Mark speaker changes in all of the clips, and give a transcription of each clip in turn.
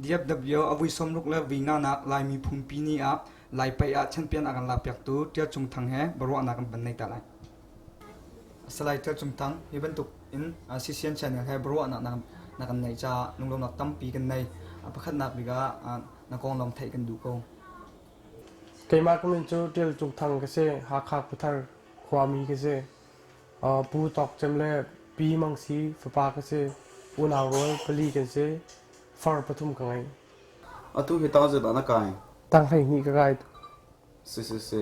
Speaker 1: DFW a vui 60 le vi nganak Lai miphun pi ni ah Lai paih ah champion a kan lakpiaktu Ṭial Cung Thang he biaruahnak kan van nei ta lai. Salai Ṭial Cung Thang, hi bantuk in CCN channel he biaruahnak na kan neih caah lunglawmhnak tampi kan nei. Pakhatnak bik ah na konglam theih kan duh ko.
Speaker 2: Keimah ka min cu Ṭial Cung Thang ka si. Hakha Khuathar khuami ka si. Pu Tawk Cem le Pi Mang Si fapa ka si. Unau rual pali kan si. Far pathum ka ngei.
Speaker 3: Atu hi tang zeidah na kai?
Speaker 2: Tang 12 ka kai.
Speaker 3: Si si si.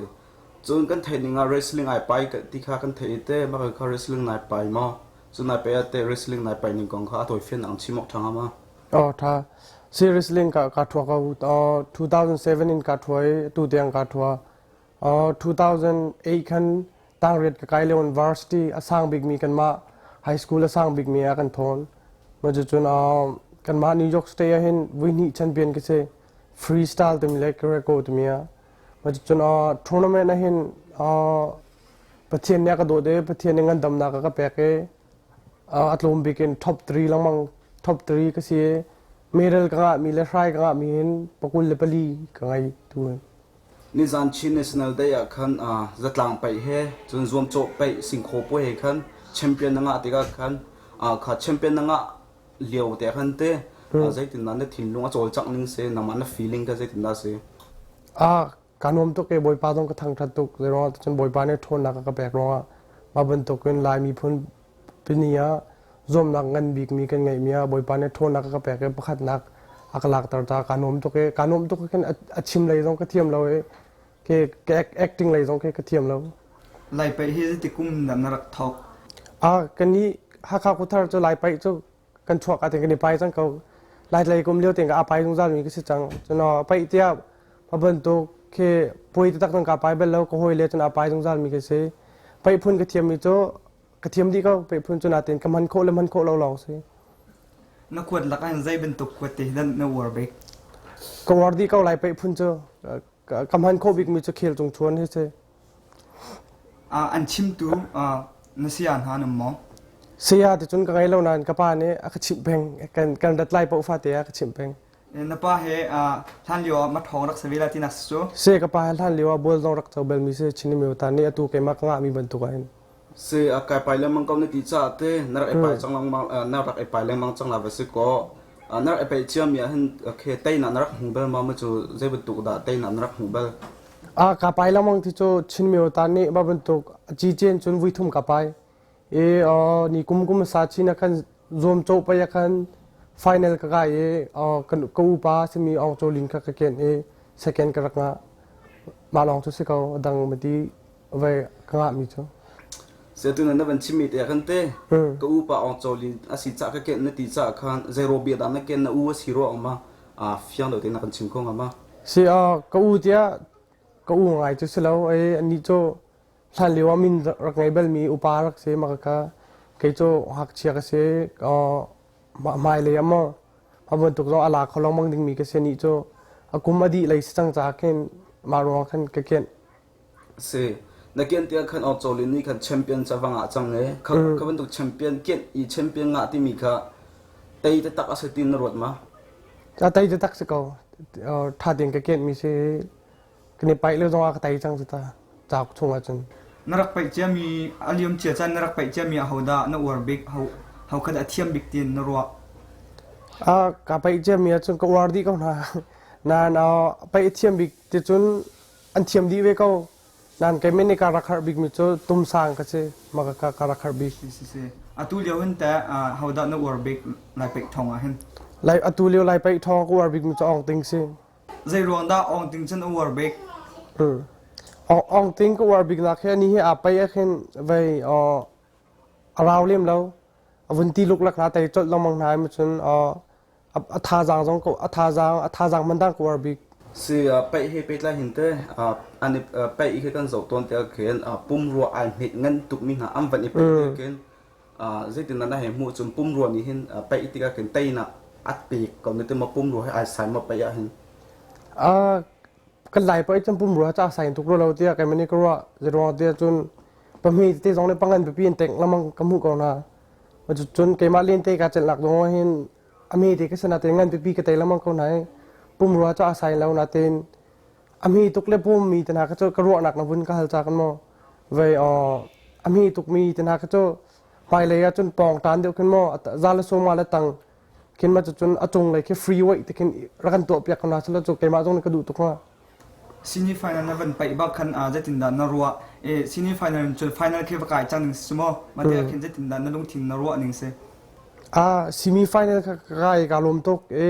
Speaker 3: Cun kan theih ning ah wrestling ai pai ti kha kan theih i te mah kha wrestling nai pai maw? Cun nai pai ah te wrestling nai pai ning kong kha a tawifian ang chim awk ṭha hnga ma?
Speaker 2: Oh ṭha. Si wrestling ka ka ṭhua ko. 2007 in ka ṭhua i tu tiang ka ṭhua. 2008 khan tangriat ka kai lio in varsity a sang bikmi kanmah high school a sang bikmi ah kan thawn. Mah cucun kanmah New York State ah hin vui hnih champion ka si. Freestyle timi le Greco timi ah. Mah cucun tournament ah hin Pathian nih a ka dawt i Pathian nih ngandamnak a ka pek i a tlawm bik in top 3 lengmang top 3 ka si i medal ka ngahmi le hrai ka ngahmi hin pakul le pali ka ngei tu hin.
Speaker 3: Nizan Chin National Day ah khan zatlang paih he cun zuamcawh paih singkhaw puai he khan champion na ngah tikah khan kha champion na ngah lio te khan te zeitindah na thinlung a cawlcangh ning si nangmah na feeling kha zeitindah si?
Speaker 2: Ka nuam tuk i Bawipa zong ka thangṭhat tuk. Zeiruangah cun Bawipa nih ṭhawnnak a ka pek ruangah mah bantukin Lai miphun pini ah zuamnak ngan bikmi kan ngeihmi ah Bawipa nih ṭhawnnak a ka pek i pakhatnak a ka lakter caah kaa nuam tuk i kaa nuam tuk khin a chim lei zong ka thiam lo i ke ke acting lei zong khi ka thiam lo.
Speaker 1: Lai paih hi zeiti kum dah na rak thawk?
Speaker 2: Ah kan nih Hakha Khuathar cu Lai paih cu kan chuak ah kan i pai cang ko. Laitlei kum lio tein ka pai zungzal mi ka si cang. Cun paih tiah ma bantuk khi puai taktak ka pai bal lo ka hawi le cun a pai zungzal mi ka si. Paih phun ka thiam mi cu ka thiam dih ko paih phun cu natin ka hman khawh le hman khawh lo lawng si.
Speaker 1: Na kuat lak ah zei bantuk kuat te hi na uar bik?
Speaker 2: Ka uar dih ko lai paih phun cu. Ka hman khawh bik mi cu khel cung chuan hi si.
Speaker 1: An chimtu na saya hna nan maw?
Speaker 2: Saya ti cun ka ngei lo nain ka pa nih a ka chimh peng. Kan kan rat lai paoh fate a ka chimh peng.
Speaker 1: Na pa he hlan lio ah maṭhawng rak si ve la tinak si cu?
Speaker 2: Si ka pa he hlan lio ah bual zong rak co bal mi si Chin mi ta nih atu keimah ka ngah mi bantuk ah hin.
Speaker 3: Si a kai pai lengmang ko na ti caah te na rak i pai cang lengmang na rak i pai lengmang cang la va si kaw na rak i paih cia mi ah hin khe teinak na rak hmu bal ma ma cu zei bantuk dah teinak na rak hmuh bal?
Speaker 2: A ka pai lengmang ti cu Chin mi ta nih ba bantuk ci cen cun vui thum ka pai. I ni kum kum sa chin ah khan zuam cawh pai ah khan final ka kai i kan ka upa simi Aung Cho Lin kha ka ken i second ka rak ngah. Mah lawng cu si ko dang mati vai ka ngah mi cu.
Speaker 3: Se tu na van chimmi te khan te ka upa Aung Cho Lin a si ca ka ken na ti ca khan zei ro bia dah na ken na u a si ro ang ma a fiang lo te na kan chim kho nga ma.
Speaker 2: Si ka u tia ka u ngai cu si lo ai ani cu hlan lio ah min rak ngei balmi upa rak si mah kha kei cu ngakchia ka si hmailei ah maw mah bantuk zong a la kho lengmang dingmi ka si nih cu a kum a dih lei si cang caah khin mah ruangah khan ka kianh.
Speaker 3: Si na kianh tiah khan Ocholin nih khan champion ca va ngah cang e kha kha bantuk champion kianh i champion ngah timi kha tei taktak a si tin na ruat ma?
Speaker 2: A tei taktak si ko ṭha tein ka kianh mi si kan i paih lio zongah ka tei cang cu ta cauk chung ahcun.
Speaker 1: Na rak paih ciami a liam cia caan na rak paih ciami ahodah na uar bik ho ho kha dah a thiam bik tiin na ruah?
Speaker 2: A ka paih ciami ahcun ka uar dih ko hna. Nain paih a thiam bik ti cun an thiam dih ve ko. Nain keimah nih ka rak harh bikmi cu tumsang ka si. Mah ka ka rak harh bik.
Speaker 1: Si si si. Atu lio hin teh hodah na uar bik Lai paih thong ah hin?
Speaker 2: Lai atu lio Lai paih thong ka uar bikmi cu Aung Ting si.
Speaker 1: Zei ruang dah Aung Ting cun a uar bik?
Speaker 2: Aung Ting ka uar bik nak hi ani hi aa paih ah khin vei a rau lem lo. A vun ti luklak hna tei colh lengmang hna i cun a thazaang zong ko a thazaang a thazaang man dang ka uar bik.
Speaker 3: Si paih he pehtlai hin te an i paih khi kan zoh tawn tiah khin pumrua ai hmet ngan tukmi hna an van i paih tiah khin Zeitin na hei hmuh cun pumrua nih hin paih tikah khin teinak a pek ko ne ti maw pumrua he ai sai maw paih ah hin?
Speaker 2: Kan lai paih cun pumrua ca sai tuk rua lo tiah keimah nih ka ruah. Zeiruang tiah cun pahmi tete zong nih pangan pipi in tengh lengmang ka hmuh ko hna. Cun keimah lente ka celhnak zong ah hin A me te ka si natein ngan pipi ka tei lengmang ko hna i pumrua cu aa sai lo natein a hme tuk le pawmmi te hna kha cu ka ruahnak na vun ka hal ca kan maw vei a hme tukmi te hna kha cu hmailei ah cun pawng tan deuh khin maw za le sawma le tang khin ma cun a cunglei khi free weight te khin rak kan tuah piak ko hna selaw cu keimah zong nih ka duh tuk hnga.
Speaker 1: Sini final na van paih bak khan zeitindah na ruah? E, sini final in cun final khi va kai cang ning si maw? Mate ah khin zeitindah na lungthin na ruah ning si?
Speaker 2: Ah, semi final kha ka kai ka lawm tuk e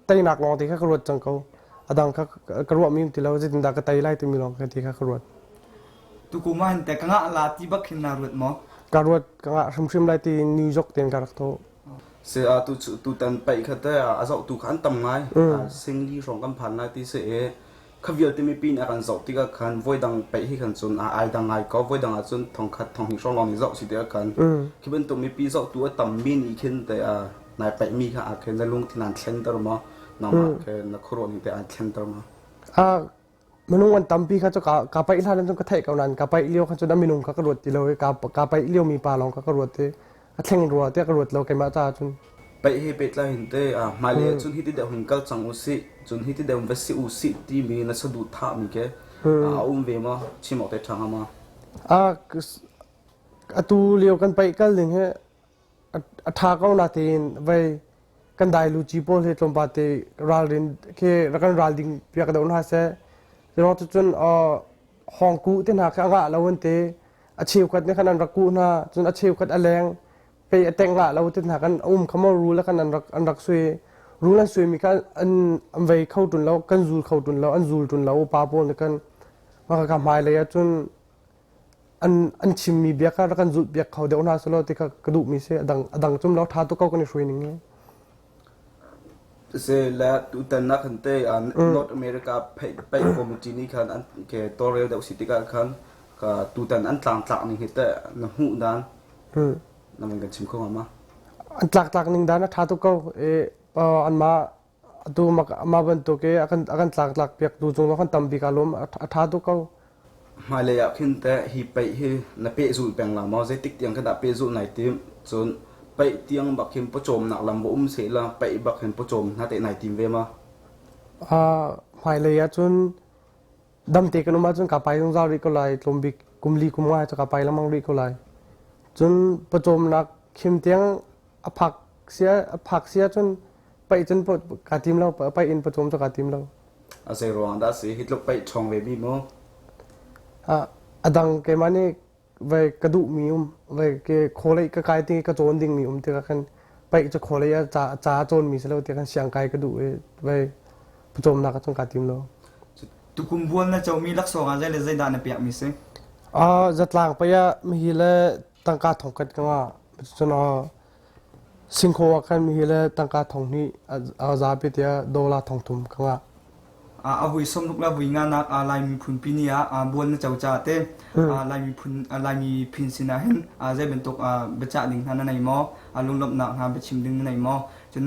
Speaker 2: teinak lawng te kha ka ruat cang ko. A dang kha ka ruah mi ti lo zeitindah ka tei lai timi lawng kha ti kha ka ruat.
Speaker 1: Tukum ah hin te ka ngah la ti bak khin na ruat maw?
Speaker 2: Ka ruat ka ngah hrimhrim lai ti New York ten ka rak tho.
Speaker 3: Si a tu tutan paih kha te a zohtu kha an tam ngai. Singli hrawng kan phan lai ti si i kha vialte mipi nih a kan zoh tikah khan voidang paih hi khan cun ai dang ngai ko. Voidang ah cun thongkhat thonghnih hrawng lawng nih zoh si tikah khan khi bantuk mipi zohtu a tam mi nih khin te nai paih mi kha ah khin na lungthin aan thlenter maw? Nangmah khe na khuaruah ning te aan thlenter maw?
Speaker 2: Minung an tampi kha cu ka paih hlan cun ka theih ko nain ka paih lio kha cun a minung kha ka ruat ti lo i ka paih lio mi pa lawng kha ka ruat i a thleng rua tiah ka ruat lo keimah caah cun.
Speaker 3: Paih he pehtlai hin te hmailei ah cun hiti deuh hin kal cang u sih cun hiti deuh va si u sih timi na saduhthah mi ke a um ve maw chim awk te ṭha hnga maw?
Speaker 2: Atu lio kan paih kal ding hi a ṭha ko natein vei kan dai luci pawl hi tlawmpal te ralrin khi rak kan ral ding piak deuh hna seh. Curuang cun hawngkuh te hna khi a ngah lo an ti. A cheukhat nih khan an rak kuh hna. Cun a cheukhat a leng pe a teng ngah lo te hna kan um kha maw rul khan an rak an rak sui. Rul an suimi kha an an vei kho ṭun lo, kan zul kho ṭun lo, an zul ṭun lo upa pawl nih khan. Mah ka hmailei ah cun an an chimmi bia kha rak kan zulh piak kho deuh hna selaw ti kha ka duhmi si a dang a dang cum lo ṭha tuk ko kan i hruai ning hi.
Speaker 3: Se le tutan na khan te North America paih committee nih khan an ke tawlrel deuh si tikah khan ka tutan an tlangtlak ning hi te na hmuh dan na man kan chim kho hnga ma?
Speaker 2: An tlaktlak ning dan a ṭha tuk ko e anmah atu mah bantuk i a kan tlaktlak piak tu cung kan tam bik aa lawm a ṭha tuk ko.
Speaker 3: Hmailei ah khin teh hi paih hi na pehzulh peng la maw? Zeitik tiang khin dah pehzulh nai tim? Cun paih tiang bak hin pawcawmnak lam va um sehla paih bak hin pawcawm hna teh nai tim ve ma?
Speaker 2: Hmailei ah cun damte kan um ahcun kaa pai zungzal rih ko lai. Tlawmbik kum li kum nga cu kaa pai lengmang rih ko lai. Cun pawcawmnak khim tiang a phak sia a phak sia cun paih cun kaa tim lo paih in pawcawm cu kaa tim lo.
Speaker 3: A zei ruang dah si hi tluk paih ṭhawng ve mi mu?
Speaker 2: A dang keimah nih vai ka duhmi um vai ke kholei ka kai ti ka cawn dingmi um tikah khan paih cu kholei ah ca ca cawnmi si lo ti khan siang kai ka duh i vai pawcawmnak ah cun kaa tim lo.
Speaker 1: Tukum bual na comi laksawng ah zei le zeidah na pekmi si?
Speaker 2: Zatlang pei ah mihi le tangka thongkhat ka ngah. Cun singkhaw ah khan mihi le tangka thong hnih a zapi tiah dollar thong thum ka ngah.
Speaker 1: A vui sawmruk le vui nganak Lai miphun pi ni ah bual na co caah te Lai miphun Laimi phin sin ah hin zei bantuk biacah ding hna na nei maw? Lunglawmhnak hna biachim ding na nei maw? Cun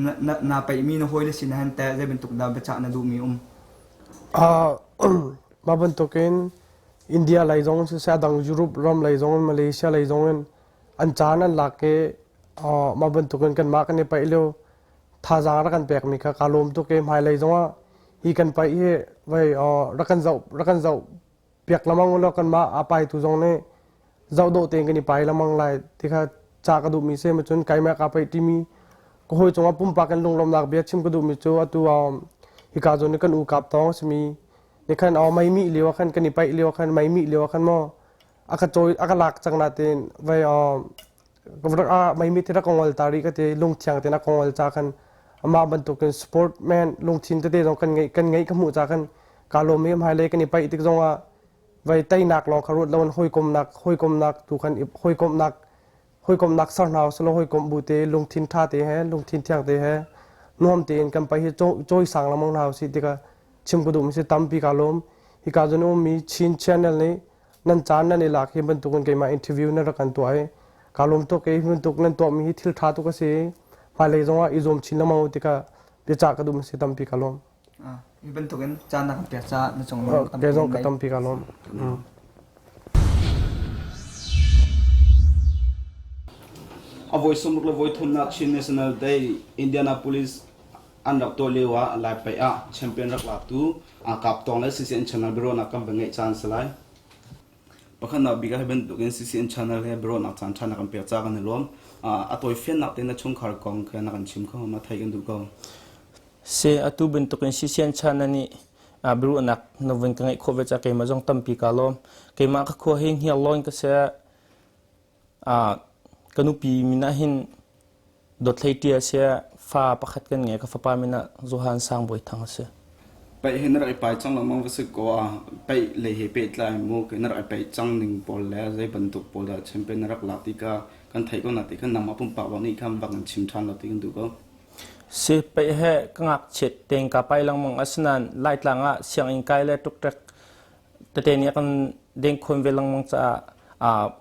Speaker 1: na peihmi na hawile sin ah hin teh zei bantuk dah biacah na duhmi um?
Speaker 2: Mah bantukin India lei zong siseh a dang Europe ram lei zong in Malaysia lei zong in an caan an lak i mah bantukin kanmah kan i paih lio thazaang rak kan pekmi kha kaa lawm tuk i hmailei zongah hi kan paih hi vei rak kan zoh rak kan zoh piak lengmang ulaw kanmah aa paitu zong nih zoh dawh tein kan i pai lengmang lai ti kha ca ka duhmi si cun keimah kaa paih ṭimi ka hawi cungah pumpak in lunglawmhnak bia chim ka duhmi cu atu hika zawn i kan u kap tawng a simi nih khan mei mih lio ah khan kan i paih lio ah khan mei mih lio ah khan maw a ka cawi a ka lak cang natin vei meimit hi rak ka ngol ta rih ka ti lungthiang tein a ka ngol ca khan amah bantukin sportman lungthin tete zong kan ngeih kan ngeih ka hmuh ca khan kaa lawm i hmailei kan i paih tik zongah vei teinak lawng kha ruat loin hawikomnak hawikomnak tu khan hawikomhnak hawikomhnak ser hna usih law hawikomh bu te lungthin ṭha te he lungthin thiang te he nuam tein kan paih hi cawisang lengmang hna usih tikah chim ka duhmi si tampi kaa lawm hika zawn ummi Chin Channel nih nan caan nan i lak hi bantukin keimah interview na rak kan tuah i kaa lawm tuk i bantuk nan tuahmi hi thil ṭha tuk a si i hmailei zongah i zuam chin lengmang u tikah biacah ka duhmi si tampi kaa lawm.
Speaker 1: Hi bantukin caan na kan pek caah na cung
Speaker 2: Kei zong ka tampi kaa lawm.
Speaker 3: A voi 60 le voi thumnak Chin National Day Indianapolis an rak tuah lio ah Lai paih ah champion rak latu Kap Tawng le CCN Channel biaruahnak kan va ngeih caan si lai. Pakhatnak bik ah hi bantukin CCN Channel he biaruahnak caan ṭha na kan pek caah kan i lawm. A tawifiannak tein na chungkhar kong kha na kan chim kho ma theih kan duh ko.
Speaker 4: Si atu bantukin CCN Channel nih biaruahnak na vun ka ngeih khawh ve caah keimah zong tampi kaa lawm. Keimah ka khua hi Hniarlawn ka si. Ka nupi min ah hin Dawthlei Ṭia a si. Fa pakhat kan ngei. Ka fapa min ah Johan Sang Bawi Thang a si.
Speaker 3: Paih hi na rak i pai cang lengmang va si kaw a paih lei he pehtlai mu ke na rak i paih cang ning pawl le zei bantuk pawl dah champion na rak lak ti kha kan theih ko na ti khan nangmah pumpak bak nih khan bak in chim ṭhan lo ti kan duh ko.
Speaker 4: Si paih he ka ngakchiat tein ka pai lengmang asinain Laitlang ah sianginn kai le ṭukṭek tete nih a kan dengkhawn ve lengmang caah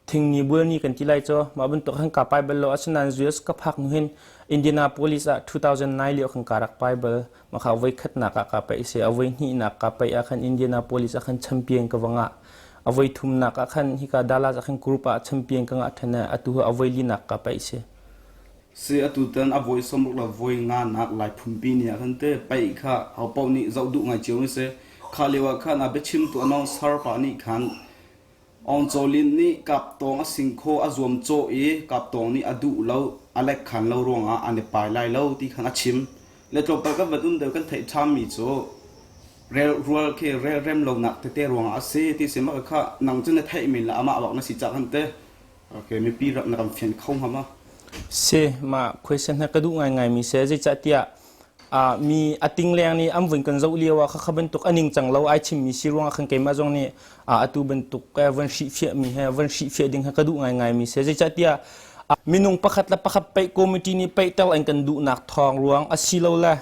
Speaker 4: thingni bualni kan ti lai cu mah bantuk khan ka pai bal lo asinain US ka phak hnu hin Indianapolis ah 2009 lio khan ka rak pai bal mah kha voi khatnak ah ka paih si a voi hnihnak ka paih ah khan Indianapolis ah khan champion ka va ngah a voi thumnak ah khan hika Dallas ah khan group ah champion ka ngah ṭhan atu a voi linak ka paih si.
Speaker 3: Si atutan a voi 60 le voi nga nak Lai phunpi ni ah khan te paih kha ho paoh nih zoh duh ngai cio si kha lio ah khan a biachim tu announcer pa nih khan Aung Zaw Lin nih Kap Tawng a singkhaw a zuamcawh i Kap Tawng nih a duh lo, a lekkhan lo ruangah an i pai lai lo ti khan a chim. Le tlawmpal kan van um deuh kan theih ṭhammi cu rel rual khi relrem lonak tete ruangah a si ti si mah kha nang cu na theih men le amah bak na si cah khan te okay mipi rak na kan fian kho hnga ma?
Speaker 4: Si, mah question hi ka duh ngaingaimi si. Zeicahtiah mi a tingleng nih an vun kan zoh lio ah khakha bantuk a ningcang lo ai chimmi si ruangah khan keimah zong nih atu bantuk van hrihfiahmi he van hrihfiah ding he ka duh ngaingaimi si. Zeicahtiah minung pakhat le pakhat paih committee nih paihter an kan duhnak thawng ruang asilole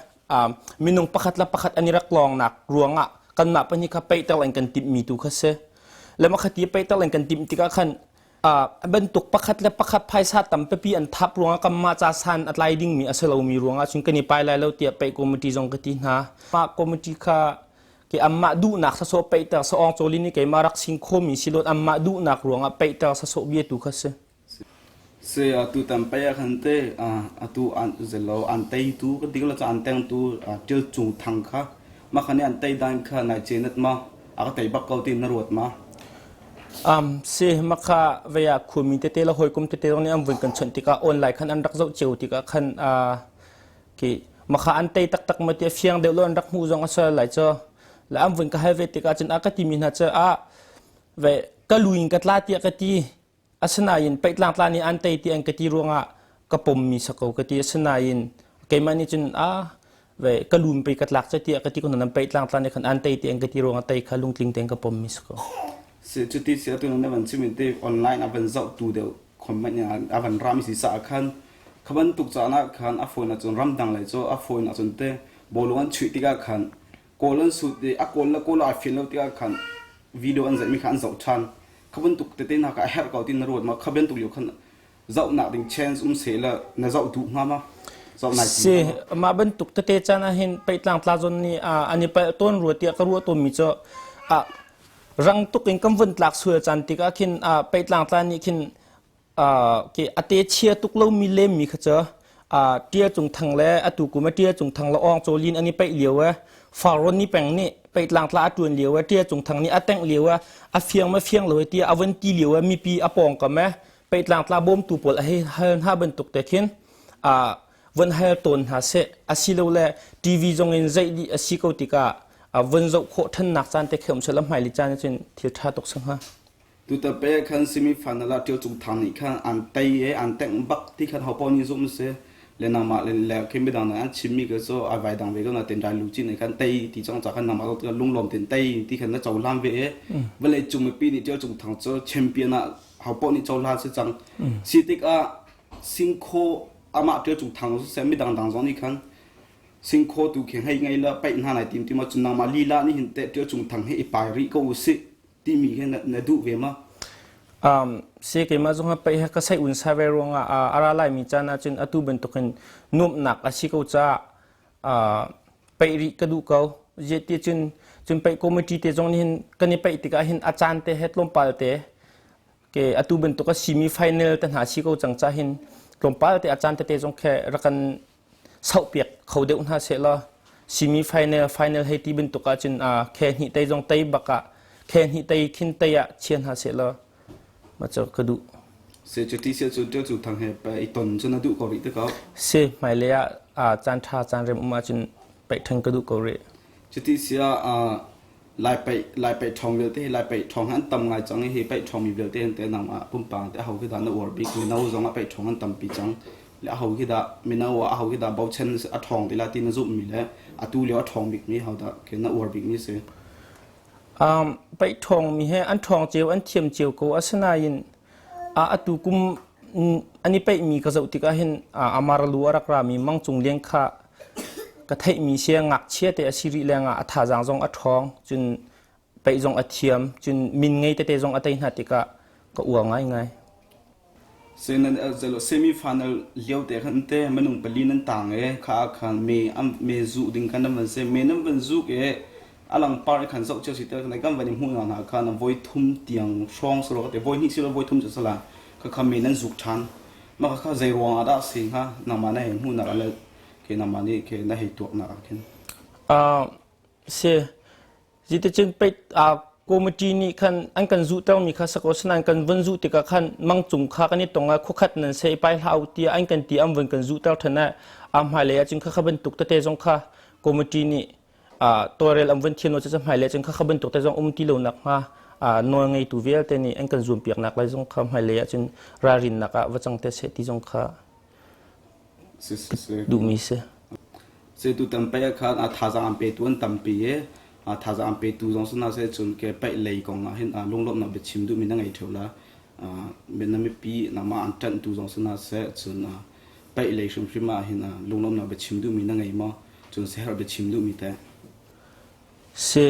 Speaker 4: minung pakhat le pakhat an i rak lawngnak ruangah kanmah pahnih kha paihter an kan timhmi tu kha si. Le makhati paihter an kan timh tikah khan Bantuk pakhat le pakhat phaisa tampipi an thap ruangah kanmah ca san a tlai dingmi a si lomi ruangah cun kan i pai lai lo tiah paih committee zong ka ti hna. Mah committee kha ke anmah duhnak sasawh paihter saawng cawlin i keimah rak sing khomi si lot anmah duhnak ruangah paihter sasawh bia tu kha si.
Speaker 3: Si atu tam pai ah khan te atu an zelo an teitu ka ding la an tengtu ṭil cung thang kha mah kha nih an tei dan kha nai cenat ma a ka tei bak ko ti na ruat ma?
Speaker 4: Si makha vei ah khuami tete le hawikom tete zong nih an vun kan chawnh tikah online khan an rak zoh cio tikah khan ki makha an tei taktak ma ti fiang deuh lo an rak hmuh zong a si lai cu le an vun ka hal ve tikah cun a ka timi hna cu a ve ka lu in ka tla tiah ka ti. Asinain peitlangtla nih an tei ti an ka ti ruangah ka pommi si ko ka ti. Asinain keimah nih cun ah ve ka lum pei ka tlak ca tiah ka ti ko nan peitlangtla nih khan an tei ti an ka ti ruangah tei kha lungtling tein ka pommi si ko.
Speaker 3: Si cuti si atu na van chim te online a van zoh tu deuh comment a van ram si sa khan kha bantuk caan ah khan a phone ahcun ramdang lei cu a phone ahcun te bawlung an chuih tikah khan kawl an sut i a kawl le kawl ai fian lo tikah khan video an zeihmi kha an zoh ṭhan. Kha bantuk tete hna kha a herh ko ti na ruat ma? Kha bantuk lio khan zohnak ding chance um seh la na zoh duh hnga ma? Zoh nai
Speaker 4: Si, mah bantuk tete caan ah hin peitlang tla zawn nih an i palh tawn rua tiah ka ruah tawnmi cu rang tuk in kan vun tlak sual caan tikah khin peitlang tla nih khin a te chia tuk lomi lemmi kha cu Ṭial Cung Thang le atu kum ah Ṭial Cung Thang le Awng Caw Lin an i paih lio e Farrawn ni peng nih peihtlang tla a ṭuan lio e Ṭial Cung Thang nih a tengh lio e a fiang ma fiang lo e tiah a von ti lio e mipi a pawngkam e peihtlang tla bawmtu pawl a hei hal hna bantuk te khin von hal tawn hna seh asilole TV zong in zeih dih a si ko tikah von zoh khawh ṭhannak caan te khi um seh la hmailei caan ah cun thil ṭha tuk si hnga.
Speaker 3: Tutape khan semi final ah Ṭio Cung Thang nih khan an tei i an tengh bak ti khan hopaoh nih zumh a si. Le nangmah le le khi midang nih an chimmi kha cu ai vai dang ve ko nain rai lu ci nih khan tei ti cang ca khan nangmah cu lunglawm tein tei ti khan na cohlan ve i vawlei cung mipi nih Ṭio Cung Thang cu champion ah hopaoh nih cohlan si cang. Si tikah singkhaw amah Ṭio Cung Thang siseh midang dang zong nih khan singkhaw tu khi hei ngei la paih hna nai tim ti ma cun nangmah lila nih hin teh Ṭio Cung Thang hi i pai rih ko usih timi hi na duh ve ma?
Speaker 4: Si keimah zong paih he ka sai un sa ve ruangah a ra laimi caan ahcun atu bantukin nuamhnak a si ko caah paih rih ka duh ko. Zeiti cun cun paih committee te zong nih hin kan i paih tikah hin a caan te he tlawmpal te. Ke atu bantuk a semi final te hna si ko cang ca hin tlawmpal te a caan tete zong khe rak kan sauhpiak kho deuh hna seh law semi final final hei ti bantuk ahcun khe hnih tei zong tei bak ah khe hnih tei khin tei ah chia hna seh law ma cu ka duh.
Speaker 3: Se cu ti sia cu ṭio cu thang he pa i ton cu na duh ko rih te ko.
Speaker 4: Si hmailei ah caan ṭha caan rem um ahcun paih ṭhan ka duh ko rih.
Speaker 3: Cuti sia Lai paih Lai paih ṭhawng vialte hi Lai paih ṭhawng hi an tam ngai cang i hi paih ṭhawngmi vialte hin te nangmah pumpang te aho khi dah na uar bik mino zong ah paih ṭhawng an tampi cang le aho khi dah mino ah aho khi dah bochan a ṭhawng ti la ti na zumhmi le atu lio a ṭhawng bikmi ho dah khi na uar bikmi si.
Speaker 4: Paih ṭhawngmi he an ṭhawng cio an thiam cio ko asinain atu kum an i paihmi ka zoh tikah hin Amaralu a rak rami Mang Cung Lian kha ka theihmi si ngakchia te a si rih lengah a thazaang zong a ṭhawng cun paih zong a thiam cun min ngei tete zong a tei hna tikah ka uar ngaingai.
Speaker 3: Semi final lio te khan te minung pali nan tang e kha khan me me zu ding khan nan van se me nan van zuk e alang par khan zoh cio si te kan kan van i hmuh na kha na voi thum tiang hrawng salo te voi hnih silo voi thum chu sala kha kha me nan zuk than ma kha kha zei ruang ah dah si hnga nangmah na hei hmuh nak le ke nangmah nih ke na hei tuak nak ah khin.
Speaker 4: Si Ziticun pei committee nih khan an kan zuhtermi kha sakaw sinain kan vun zuh tikah khan mangcung kha kan i tong ah khuakhat nan sei pai hlah u tiah an kan ti an vun kan zuhter than ah a hmailei ahcun kha kha bantuk tete zong kha committee nih tawlrel an vun thiam lo cu hmailei ahcun kha kha bantuk te zong um ti lo nak hnga nawl ngeitu vialte nih an kan zuampiak nak lai zong kha hmailei ahcun ralrinnak ah va cang te seh ti zong kha duhmi si.
Speaker 3: Setu tampi ah khan thazaang an petu an tampi i thazaang an petu zong si hna seh cun ke paih lei kong ah hin lunglawmhnak biachim duhmi na ngei ṭheo la. Na mipi nangmah an ṭanhtu zong si hna seh cun paih lei hrimhrim ah hin lunglawmhnak biachim duhmi na ngei maw? Cun siaherh biachim duhmi teh?
Speaker 4: Si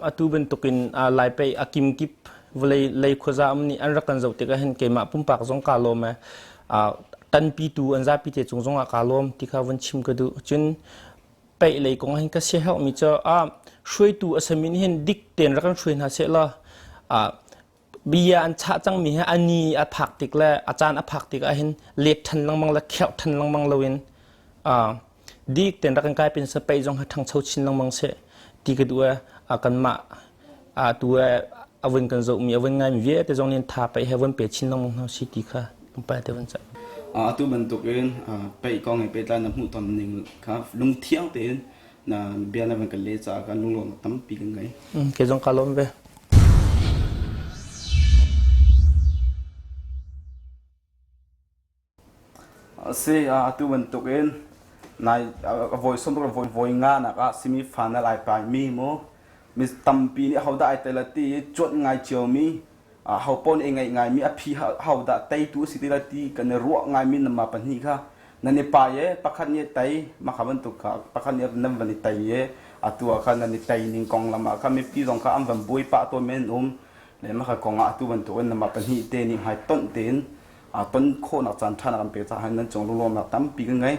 Speaker 4: atu bantukin Lai paih a kimkip vawlei lei khuaza um nih an rak kan zoh tikah hin keimah pumpak zong kaa lawm e. Tanpitu an zapi te cung zongah kaa lawm ti kha vun chim ka duh. Cun paih lei kong hin ka siaherhmi cu hruaitu a sami nih hin dik tein rak kan hruai hna seh law bia an chah cangmi hi a ni a phak tik le a caan a phak tik ahhin let ṭhan lengmang le kherh ṭhan lengmang loin dik tein rak kan kai pin sa pei zong ha ṭhangcho chin lengmang seh ti ka duh e kanmah tu a vun kan zohmi a vun ngaimi vialte zong nih tha pei he vun pe chin lengmang hna si ti kha tlawmpal te vun cah.
Speaker 3: Atu bantukin pei kong he pehtlai na hmuhton ning kha lungthiang tein na bia na van kan leh caah kan lunglawmhnak tampi kan ngei.
Speaker 4: Kei zong kaa lawm ve.
Speaker 3: Si atu bantuk in nai voi som voi voi nga nak ah semi final ai pai mi mu mi tampi nih hodah ai tel ti cuanh ngai cio mi ho pawn i ngaih ngaimi a phi hodah teitu a si ti lai ti kan i ruah ngaimi nama pahnih kha nan i pai e pakhat nih tei mah kha bantuk kha pakhat nih nan van i tei e atu ah khan nan i tei ning konglam ah khan mipi zong kha an van buai pah tawn men um le mah kha kong ah atu bantuk in nama pahnih te nih hmai tonh tein ton khawhnak caan ṭha na kan pek caah nan cung lunglawmnak tampi kan ngei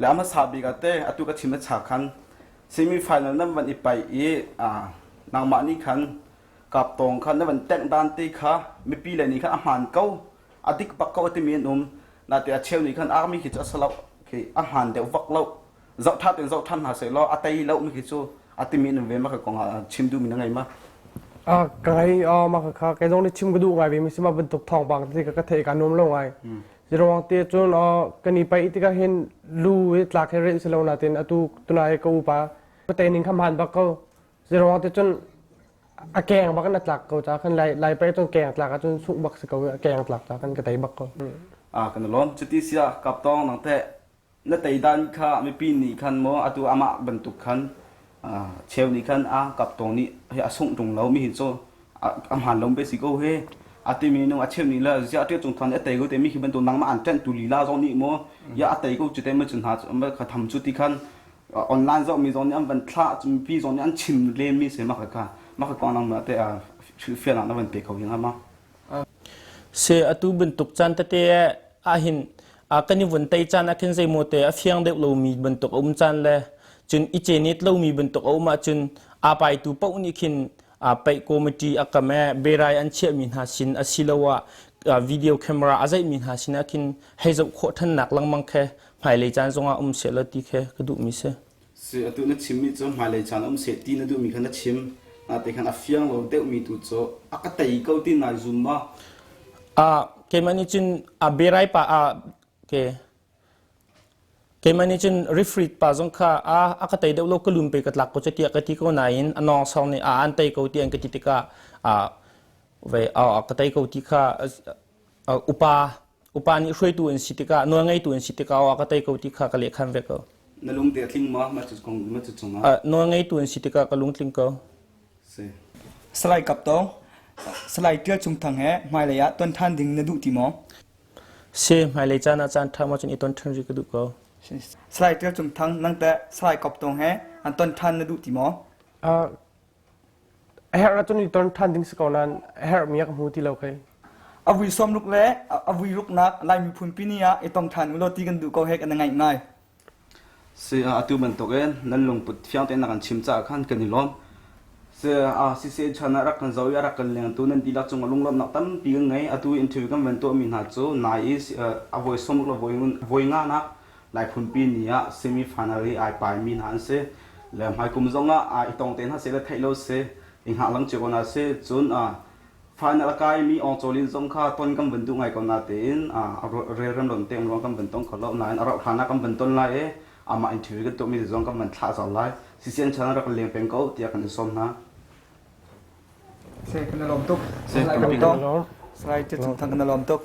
Speaker 3: le a hmasa bik ah te atu ka chim a cha khan semi final nan van i pai i nangmah nih khan Kaptawng kha na van tengh dan te kha mipi le nih khan a hmaan ko a dik bak ko a timi an um nate a cheu nih khan army khi cu a si lo khi a hmaan deuh vak lo zoh ṭha tein zoh ṭhan hna seh law a tei lo mi khi cu a timi an um ve ma ka kong ah chim duhmi na ngei ma
Speaker 2: Ka ngei ma ka kha kei zong nih chim ka duh ngai ve mi si ma bantuk thawngpang te ka ka theih ka nuam lo ngai Ziruang te cun kan i paih tikah hin lu i tlak he relh si lo natin atu tunai ka upa ka tei ning kha hmaan bak ko Ziruang te cun a keng bak in a tlak ko ca khan lai lai pei cun keng tlak ahcun sungh bak si ko a keng tlak ca khan ka tei bak ko.
Speaker 3: Ah kan lawm cuti sia kaptong nang teh na tei dan kha mipi nih khan maw atu amah bantuk khan cheu nih khan a kaptong nih hi a sungh tung lo mi hi cu a hmaan lo be si ko he a timi nung a cheu nih le zia ṭe cung than a tei ko te mi khi bantuk nangmah an ṭanh tu lila zong nih maw ya a tei ko cu te ma cun hna kha tham cu ti khan online zohmi zong nih an van thlah mipi zong nih an chim lenmi si mah kha mah kha kong nang te hrilhfiahnak na van pe kho hinga ma
Speaker 4: Se atu bantuk caan tete ahhin kan i vun tei caan ah khin zeimaw te a fiang deuh lomi bantuk a um caan le cun i cenit lomi bantuk a um ahcun aa paitu paoh nih khin paih committee a kam e berai an chiahmi hna sin asiloah video camera a zeihmi hna sin ah khin hei zoh khawh thannak lengmang khe hmailei caan zongah um seh law ti khe ka duhmi si.
Speaker 3: Si atu na chimmi cu hmailei caan um seh ti na duhmi kha na chim. Nate khan a fiang lo deuhmi tu cu a ka tei ko ti nai zum ma?
Speaker 4: Keimah nih cun a berai pa a ke keimah nih cun referee pa zong kha a a ka tei deuh lo ka lum pe ka tlak ko cu tiah ka ti ko nain a nawng sawng nih a an tei ko ti an ka ti tikah a ve a ka tei ko ti kha upa upa nih hruaitu an si tikah nawlngeitu an si tikah a ka tei ko ti kha ka lehkhan ve ko.
Speaker 3: Na lung te a tling ma ma cu kong ma cu cungah?
Speaker 4: Nawlngeitu an si tikah ka lungtling ko.
Speaker 3: Si.
Speaker 1: Salai Kap Tawng, Salai Tial Cung Thang he hmailei ah ton ṭhan ding na duh ti maw?
Speaker 4: Si, hmailei caan ah caan ṭha maw cun i ton ṭhan rih ka duh ko.
Speaker 1: Salai Tial Cung Thang, nang teh Salai Kap Tawng he an ton ṭhan na duh ti maw?
Speaker 2: A herh ahcun i ton ṭhan ding si ko nain a herhmi a ka hmu ti lo kei.
Speaker 1: A vui sawmruk le a vui ruknak Lai miphun pini ah i tong ṭhan u law ti kan duh ko he kan i ngaih ngai.
Speaker 3: Si atu bantukin nan lungput fiang tein na kan chim caah khan kan i lawm. Si CCA chan ah rak kan zoh i a rak kan lengtu nan dihlak cungah lunglawmhnak tampi kan ngei. Atu interview kan van tuahmi hna cu nai i a voi sawmruk le voi nganak Lai phunpi ni ah semi final i ai paimi hna an si. Le hmaikum zong ah i tong te hna seh le theih lo si i hngah lang cio ko hna si. Cun final a kaimi Awngcawlin zong kha ton kan van duh ngai ko natein relrem lo te ruang kan van tong kho lo nain a rauh hlan ah kan van ton lai i amah interview kan tuahmi zong kan van thlah zau lai. CCN channel rak leng peng ko tiah kan in sawm hna.
Speaker 1: Se kan lawm tuk. Salai Kan lawm. Salai Tit Thang kan lawm tuk.